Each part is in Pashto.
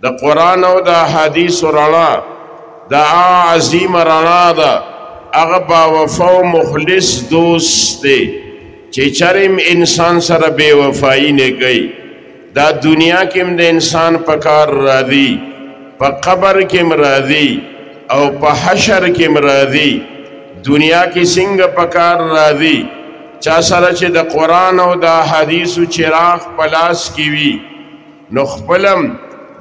د قرآن او د احادیث رڼا دا عظیم رڼا ده، هغه با وفا او مخلص دوست دی چې چرم انسان سره بے وفایی نه کوي. دا دنیا کې هم د انسان په کار راځي، په قبر کې هم راځي او په حشر کې هم راځي. دنیا کې څنګه په کار راځي؟ چا سره چې د قرآن او د احادیثو چراغ په لاس کې وي نو خپلم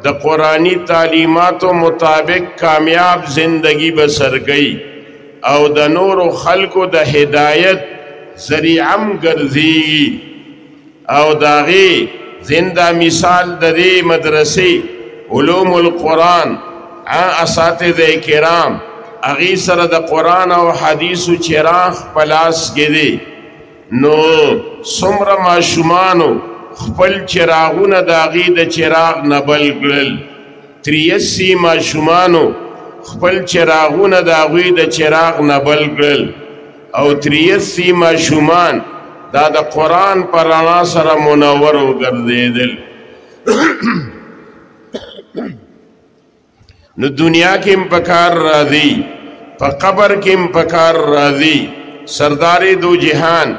د قرآني تعلیماتو مطابق کامیاب زندگی به سر کوي او د نورو خلکو د هدایت ذریعه هم ګرځېږي. او د هغې زنده مثال د دې مدرسې علوم القرآن اساتذه کرام هغې سره د قرآن او حدیثو چراغ په لاس کې دی. نو څومره ماشومانو خپل چراغونه د هغې د چراغ نه بل کړل، 83 ماشومانو خپل چراغونه د هغوی د چراغ نه بل کړل او 83 ماشومان دا د قرآن پر رڼا سره منور وګرځېدل. نو دنیا کې هم په کار راځي، په قبر کې هم په کار راځي. سردار دو جهان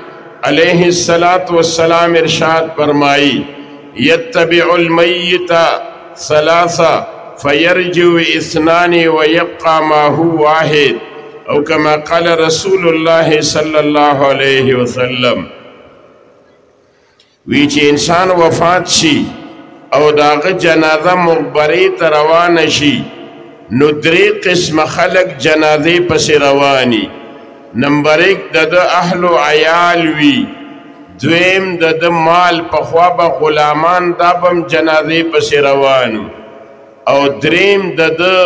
علیہ الصلاة والسلام ارشاد فرمائی، یتبع المیت ثلاثہ فیرجع اثنان ویبقى ما هو واحد، او کما قال رسول الله صلی الله علیه وسلم. وی چې انسان وفات شي او داغه جنازه مقبرې ته روانه شي نو درې قسمه خلق جنازې پسې رواني. نمبر 1 د ده اهل و عیال وي، دویم د ده مال، پخوا به غلامان دا به هم جنازې پسې روانو، او دریم د ده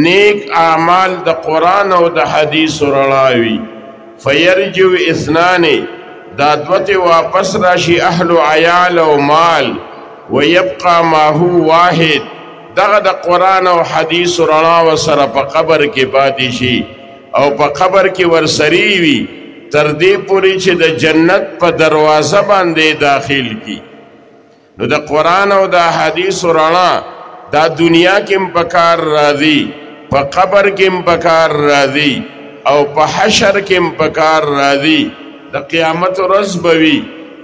نیک اعمال د قرآن او د حدیث رڼا وي. فیرجو اثنان، دا دوه ته واپس راشي اهل و عیال او مال، ویبقى ما هو واحد، دغه د قرآن او حدیث رڼا ورسره په قبر کې پاتې شي او په قبر کې ورسري وي تر دې پورې چې د جنت په دروازه باندې داخل کی. نو د قرآن او د احادیث رڼا دا دنیا کې هم په کار راځي، په قبر کې هم په کار راځي او په حشر کې هم په کار راځي. د قیامت ورځ به وي،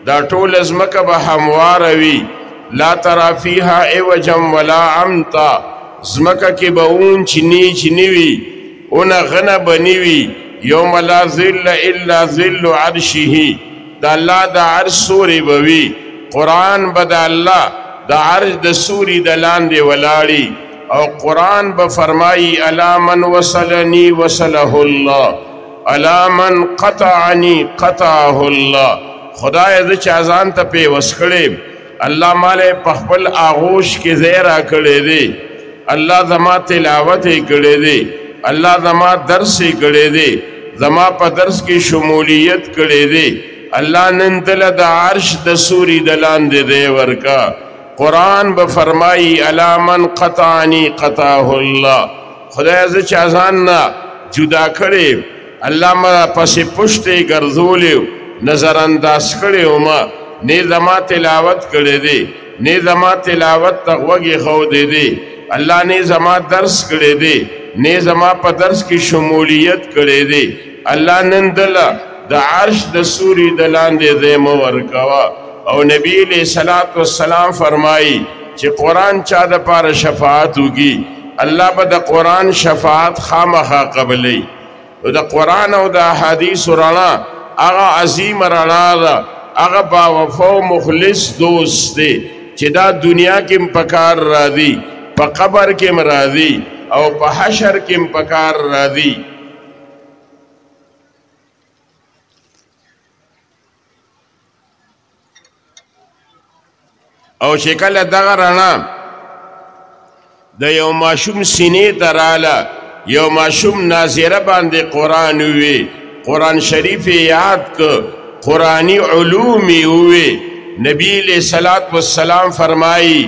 دا ټوله ځمکه به همواره وي، لا ترا فیها عوجا ولا عمتا، ځمکه کې به اونچ نیچ نه وي، اونه غنه به نه وي. یوم لا ظل الا ظل عرشه، د الله د عرش سوری به وي. قرآن به د الله د عرش د سوري د لاندې ولاړي او قرآن به فرمایي، الا من وصلني وصله الله، الا من قطعني قطعه الله. خدای زه چې ځان ته پیوس کړی، الله ماله په خپل آغوش کې ځای راکړی دی، الله زما تلاوت یې کړی دی، الله زما درس یې کړی دی، زما په درس کې شمولیت کړی دی، الله نن دله د عرش د سوري د لاندې دی ورکا. قرآن به فرمایي، الا من قطعني قطعه الله. خدای زه چې ځان نه جدا کړی، الله ما پسې پشتې ګرځولی، نظر انداز کړی ما، نه زما تلاوت کړی دی، نه زما تلاوت ته غوږ ایښودی دی، الله نه زما درس کړی دی، نه زما په درس کې شمولیت کړی دی، الله نن دله د عرش د سوري د لاندې ځای مه ورکوه. او نبی علیہ الصلوۃ والسلام فرمایي چې قرآن چا د پاره شفاعت وکړي، الله به د قرآن شفاعت خامخا قبلوي. نو د قرآن او د احادیث رڼا هغه عظیم رڼا ده، هغه با وفا او مخلص دوست دی چې دا دنیا کې هم په کار راځي، په قبر کې هم راځي او په حشر کې هم په کار راځي. او چې کله دغه رڼا د یو ماشوم سینې ته راله، یو ماشوم ناظره باندې قرآن ووی، قرآن شریف یې یاد که، قرآني علوم یې ووی. نبی علیہ الصلوۃ والسلام فرمایي،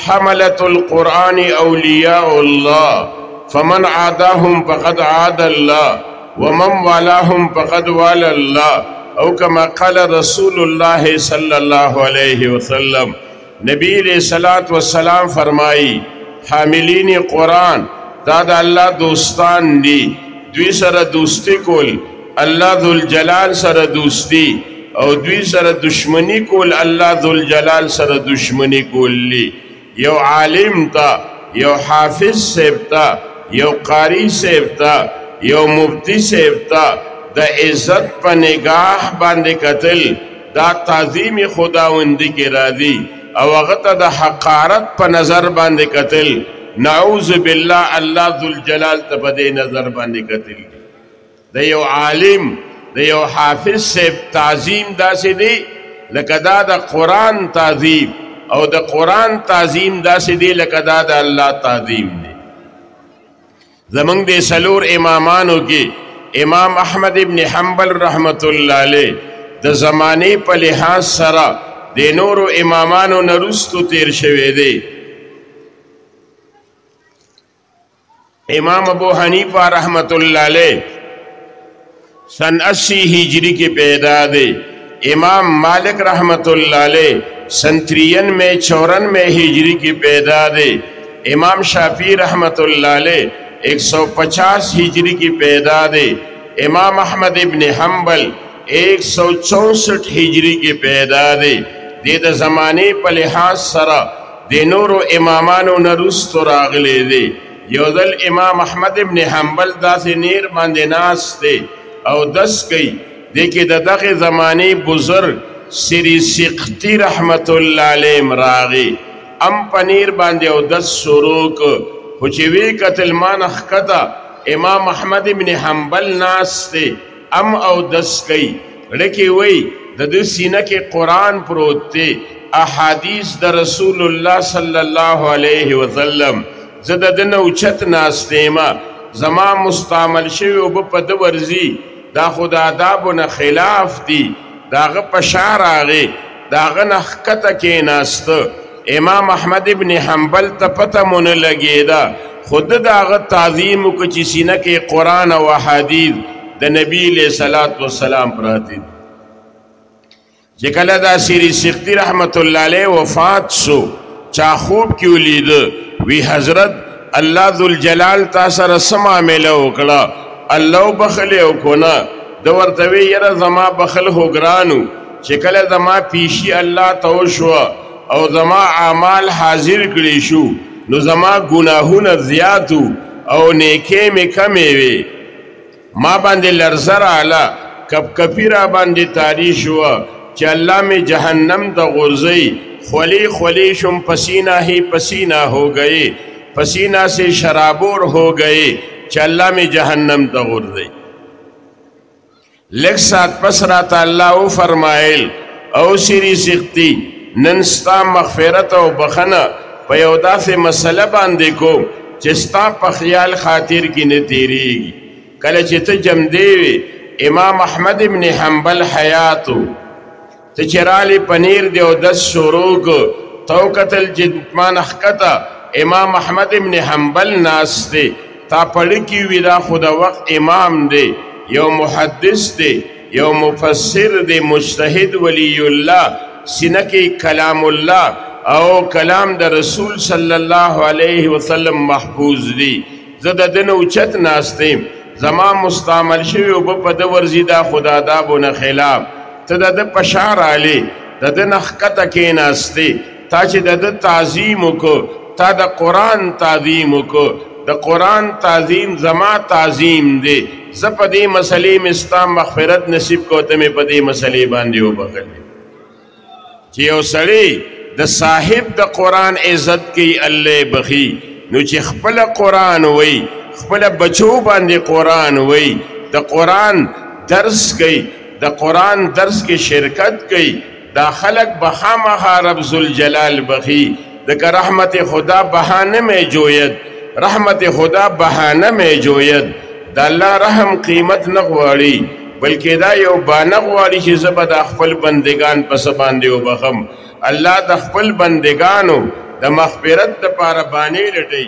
حملة القرآن اولیاء الله فمن عاداهم فقد عاد الله ومن والاهم فقد والى الله، او کما قال رسول الله صلی الله علیه وسلم. نبی علیہ الصلوۃ والسلام فرمایي، حاملین قرآن، دا د الله دوستان دي. دوی سره دوستی کول الله ذوالجلال سره دوستی، او دوی سره دشمنی کول الله ذوالجلال سره دشمنی کول لی. یو عالم تا، یو حافظ صاحب تا، یو قاری صاحب تا، یو مفتی صاحب تا د عزت په نگاه باندې قتل، دا تعظیم خداوندی کې راځي، او هغه ته د حقارت په نظر باندې قتل، نعوذ بالله الله ذوالجلال ته په دې نظر باندې قتل دي. د یو عالم، د یو حافظ صاحب تعظیم داسې دی لکه دا د قرآن تعظیم، او د قرآن تعظیم داسې دی لکه دا د الله تعظیم دی. زمونږ د سلور امامانو کې امام احمد ابن حنبل رحمت الله علیه د زمانې په لحاظ سره د نورو امامانو نه وروستو تیر شوی دی. امام ابو حنیفه رحمت الله علیه سن 80 هجری کې پیدا دی. امام مالک رحمت الله علیه سن 93 94 هجری کې پیدا دی. امام شافعی رحمت الله علیه 150 هجری کی پیدا دے. امام احمد ابن حنبل 164 هجری کی پیدا دے. دے د زمانے په لحاظ سره د نورو امامانو نه وروستو راغلی دی. یو ځل امام احمد ابن حنبل داسې نیر باندې ناست دی او دس کوي، دې کې د دغې زمانې بزرګ سری سقطي رحمت الله علیه راغی، ام پنیر باندې او دس شروع کړ. خو چې وی قتل ما نه ښکته امام احمد ابن حنبل ناست دی، ام او دس کوي، لکه وی د ده سینه کې قرآن پروت دی، احادیث د رسول الله صلی الله علیه وسلم، زه د ده نه اوچت ناست یم، زما مستعمل شوي اوبه په ده ورځي، دا خو د آدابو نه خلاف دي. د هغه په شا راغی، د هغه نه ښکته کښېناسته. امام احمد ابن حنبل ته پته مو نه لګېده، خو ده د هغه تعظیم وکړو چې سینه کې قرآن او احادیث د نبی علیه الصلاة والسلام پراته دي. چې کله دا سیری سقطي رحمت الله علیه وفات شو، چا خوب کې ولیده، وی حضرت الله ذوالجلال تا سره څه معامله وکړه، الله وبخښلې او که نه؟ ده ورته وی یاره زما بخښل خو ګران و، چې کله زما پیشي الله ته وشوه او زما اعمال حاضر کړی شو، نو زما ګناهونه زیات وو او نیکې مې کمې وې، ما باندې لرزه راغله، کپکپي را باندې طاري شوه چې الله مې جهنم ته غورځوي. خولې خولې شوم، پسینه ہی پسینه ہو گئے، پسینہ سے شرابور ہو گئے چې الله مې جهنم ته غورځوي. لږ ساعت پس راته الله وفرمایل، او سری سقطي، نن ستا مغفرت او بخنه په یو داسې مسله باندې کوم چې ستا په خیال خاطر کې نه تیریږي. کله چې ته جمدې وې، امام احمد ابن حنبل حیاتو، ته چې رالې پنیر دی او دس شروع کړ، ته وکتل چې ما نه ښکته امام احمد ابن حنبل ناست دی، تا پړکي وي، دا خو د وخت امام دی، یو محدث دی، یو مفسر دی، مجتهد ولی الله، سینه کې کلام الله او کلام د رسول صلی الله علیه وسلم محفوظ دی. زه د ده نه اوچت ناست یم، زما مستعمل شوي اوبه په ده ورځي، دا خو د آدابو نه خلاف. ته د ده په شا رالې، د ده نه ښکته کښېناستې، تا چې د ده تعظیم وکړو، تا د قرآن تعظیم وکړو، د قرآن تعظیم زما تعظیم دی، زه په دې مسلې مې ستا مغفرت نصیب کړو، ته مې په دې مسلې باندې وبخښلې. چې یو سړی د صاحب د قرآن عزت کوي، الله یې بخښي. نو چې خپله قرآن وایي، خپله بچو باندې قرآن وایي، د قرآن درس کوي، د قرآن درس کې شرکت کوي، دا خلق به خامخا رب ذوالجلال بخښي. ځکه رحمت خدا بهانه مې جوید، رحمت خدا بهانه مې جوید. د الله رحم قیمت نه غواړي، بلکې دا یو بانه غواړي چې زه به د خپل بندگان په څه باندې وبخښم. الله د خپل بندگانو د مغفرت دپاره بانې لټوي.